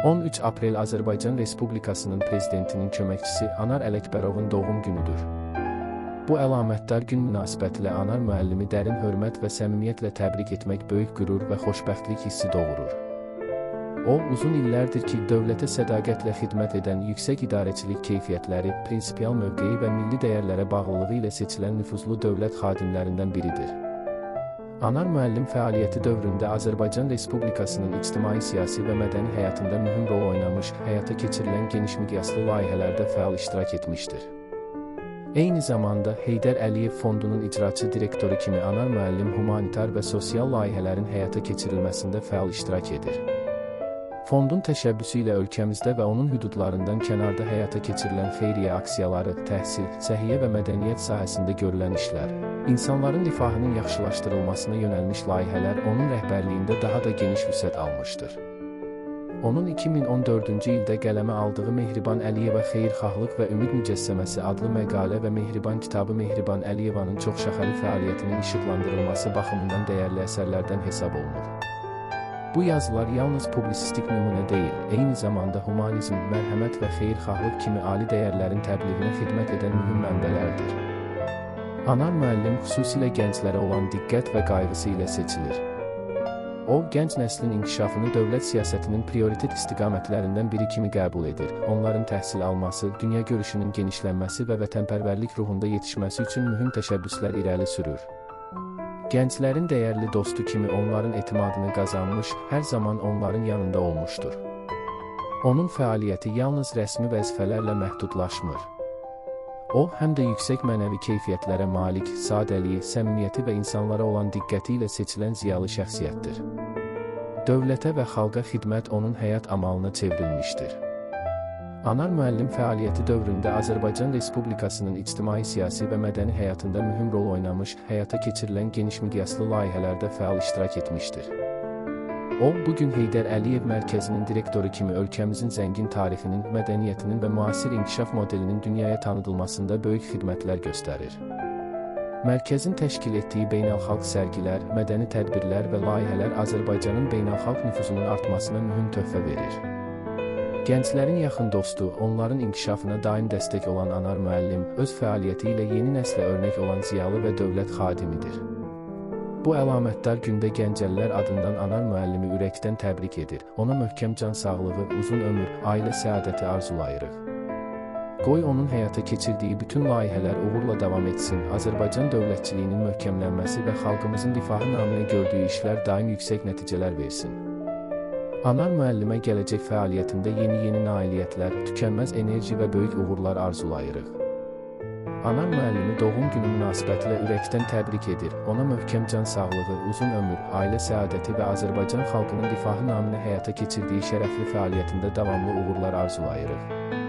13 aprel Azərbaycan Respublikasının Prezidentinin köməkçisi Anar Ələkbərovun doğum günüdür. Bu əlamətdar gün münasibətilə Anar müəllimi dərin hörmət və səmimiyyətlə təbrik etmək böyük qürur və xoşbəxtlik hissi doğurur. O, uzun illərdir ki, dövlətə sədaqətlə xidmət edən yüksək idarəçilik keyfiyyətləri, prinsipial mövqeyi və milli dəyərlərə bağlılığı ilə seçilən nüfuzlu dövlət xadimlərindən biridir. Anar müəllim fəaliyyəti dövründə Azərbaycan Respublikasının ictimai-siyasi və mədəni həyatında mühüm rol oynamış, həyata keçirilən geniş miqyaslı layihələrdə fəal iştirak etmişdir. Eyni zamanda Heydər Əliyev Fondunun icraçı direktoru kimi Anar müəllim humanitar və sosial layihələrin həyata keçirilməsində fəal iştirak edir. Fondun təşəbbüsü ilə ölkəmizdə və onun hüdudlarından kənarda həyata keçirilən xeyriyyə aksiyaları, təhsil, səhiyyə və mədəniyyət sahəsində görülən işlər, insanların rifahının yaxşılaşdırılmasına yönəlmiş layihələr onun rəhbərliyində daha da geniş vüsət almışdır. Onun 2014-cü ildə qələmə aldığı Mehriban Əliyeva Xeyirxahlıq və Ümid Mücəssəməsi adlı məqalə və Mehriban kitabı Mehriban Əliyevanın çoxşaxəli fəaliyyətinin işıqlandırılması baxımından dəyərli əsərlərdən hesab olunur. Bu yazılar yalnız publisistik nümunə deyil, eyni zamanda humanizm, mərhəmət və xeyirxahlıq kimi ali dəyərlərin təbliğinə xidmət edən mühüm mənbələrdir. Anar müəllim xüsusilə gənclərə olan diqqət və qayğısı ilə seçilir. O, gənc nəslin inkişafını dövlət siyasətinin prioritet istiqamətlərindən biri kimi qəbul edir. Onların təhsil alması, dünya görüşünün genişlənməsi və vətənpərvərlik ruhunda yetişməsi üçün mühüm təşəbbüslər irəli sürür. Gənclərin dəyərli dostu kimi onların etimadını qazanmış, hər zaman onların yanında olmuşdur. Onun fəaliyyəti yalnız rəsmi vəzifələrlə məhdudlaşmır. O, həm də yüksək mənəvi keyfiyyətlərə malik, sadəliyi, səmimiyyəti və insanlara olan diqqəti ilə seçilən ziyalı şəxsiyyətdir. Dövlətə və xalqa xidmət onun həyat amalına çevrilmişdir. Anar müəllim fəaliyyəti dövründə Azərbaycan Respublikasının ictimai-siyasi və mədəni həyatında mühüm rol oynamış, həyata keçirilən geniş miqyaslı layihələrdə fəal iştirak etmişdir. O, bugün Heydər Əliyev Mərkəzinin direktoru kimi ölkəmizin zəngin tarixinin, mədəniyyətinin və müasir inkişaf modelinin dünyaya tanıdılmasında böyük xidmətlər göstərir. Mərkəzin təşkil etdiyi beynəlxalq sərgilər, mədəni tədbirlər və layihələr Azərbaycanın beynəlxalq nüfuzunun artmasına mühüm töhfə verir. Gənclərin yaxın dostu, onların inkişafına daim dəstək olan Anar müəllim, öz fəaliyyəti ilə yeni nəslə örnək olan ziyalı və dövlət xadimidir. Bu əlamətdar gündə Gəncəlilər adından Anar müəllimi ürəkdən təbrik edir, ona möhkəm can sağlığı, uzun ömür, ailə səadəti arzulayırıq. Qoy onun həyata keçirdiyi bütün layihələr uğurla davam etsin, Azərbaycan dövlətçiliyinin möhkəmlənməsi və xalqımızın rifahı naminə gördüyü işlər daim yüksək nəticələr versin. Anar müəllimə gələcək fəaliyyətində yeni-yeni nailiyyətlər, tükənməz enerji və böyük uğurlar arzulayırıq. Anar müəllimi doğum günü münasibətilə ürəkdən təbrik edir, ona möhkəm can sağlığı, uzun ömür, ailə səadəti və Azərbaycan xalqının rifahı naminə həyata keçirdiyi şərəfli fəaliyyətində davamlı uğurlar arzulayırıq.